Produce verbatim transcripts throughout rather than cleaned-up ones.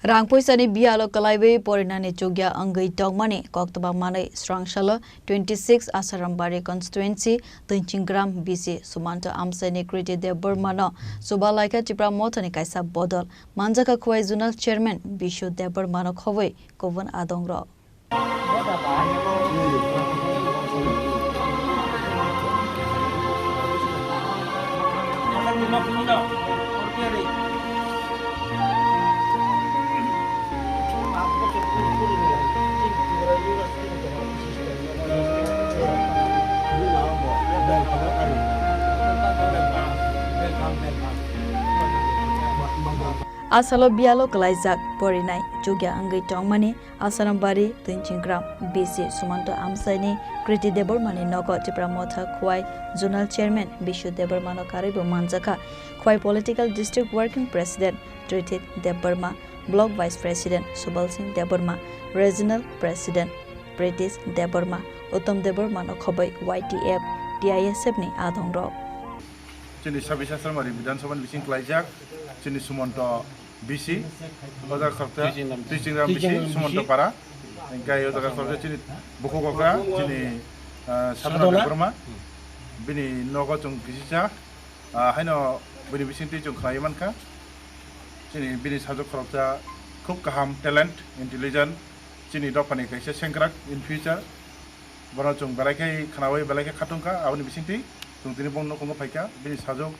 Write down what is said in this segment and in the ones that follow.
Rang puisani biyalo kwlaiwi porinani chukya wngwi tongmani koktwma manwi swrangsalo twenty six Asarambari constituency Twinchinggram B C Sumanto Amsaini Kriti Debbarmano chuba laikha Tipra Mothani kaisa bodol manjakha Khwai Zonal Chairman Bishu Debbarmano khobwi kubun adongrok. Asalo biyalo kwlaijak porinai chukya wngwi tongmani Asarambari Twinchinggram B C Sumanto Amsaini Kriti Debbarmani nogo Tipra Motha Khwai Zonal Chairman Bishu Debbarmano karwibo manjakha. Khwai Political District Working President Trithik Debbarma, Block Vice President Subal Singh Debbarma, Regional President Pritish Debbarma, Uttam Debbarmano khobwi Y T F, T I S F ni adongrok. Chini sabis Asarambari Bidhan Sabha ni bising kwlaijak, chini Sumanto B C, o jaga khoroksa Twichingram B C, Sumanto Para, hingke o jaga khoroksa chini bukhuk okra, chini, ah, Sadhana Debbarma, bini nogo chwng kisisa, ah, haino bini bisingtwi chwng khlaiwi mankha, chini bini sajwk khoroksa khub kaham, talent, intelligent, chini dophani kaisa sengkrak in future. Bono chwng belai khe khnaui belai khe khatungkha, aboni bisingtwi chwng tini bongni nukhungo phaikha, bini sajwk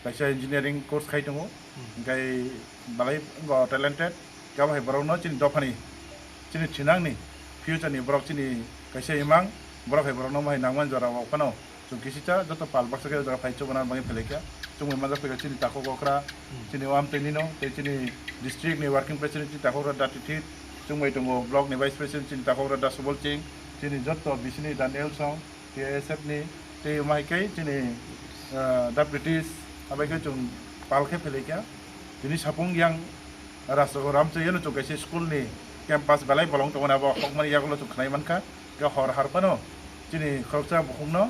kaisa engineering course khai tongo, hingkhai belai bo talented, kebo hai borokno chini dophani, chini thinangni future ni borok chini kaisa imang, borok hai borokno mohai nangmani jora o phano. Chwng kisisa joto pal baksa khe o jaga phai chubana bagwi phailai kha. Chwngwi manjak phaikha chini takhuk okra, chini o amtwini no, tei chini district ni working president chini takhuk okra Da Tithit, chwngwi tongo block ni vice president chini takhuk okra Da Subal Singh, chini joto bisini Da Nelsong, T I S F ni, tei omo hai khe chini, ah, Da Pritish, abai khe chwng pal khe phailai kha. Tini sapung yang Rajnagar Ramchayano chwng kaisa school ni campus belai bolong tongmani abo hokmani yagulo chwng khnai mankha. Khe hor har phano chini khoroksa bukhukno,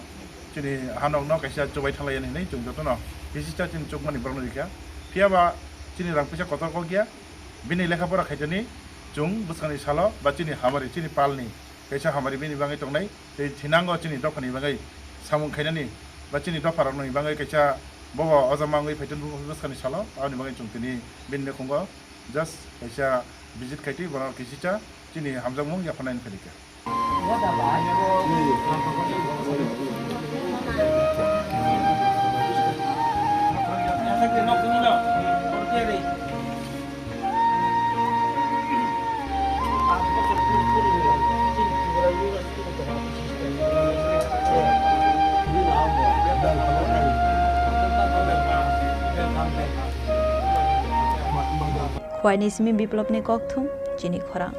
chini hanokno kaisa chubai thanglaiya hinwi chwng jotono kisisa chini chukmani borokno rikha. Phiyaba chini rang puisa kotor kok ya, bini lekha pora khaitani chwng bwskangni salo ba chini hamari, chini palni kaisa hamari bini bagwi tongnai, tei thinango chini dophani bagwi samung khainani ba chini dopharokni bagwi kaisa bobo ojama wngwi phaitani bwskangni salo, aboni bagwi chwng tini bini nukhungo just kaisa visit khaitwi bono kisisa chini hamjakmung yapharnai wngkha. Khwaini simi Biplopni kokthum, chini khorang.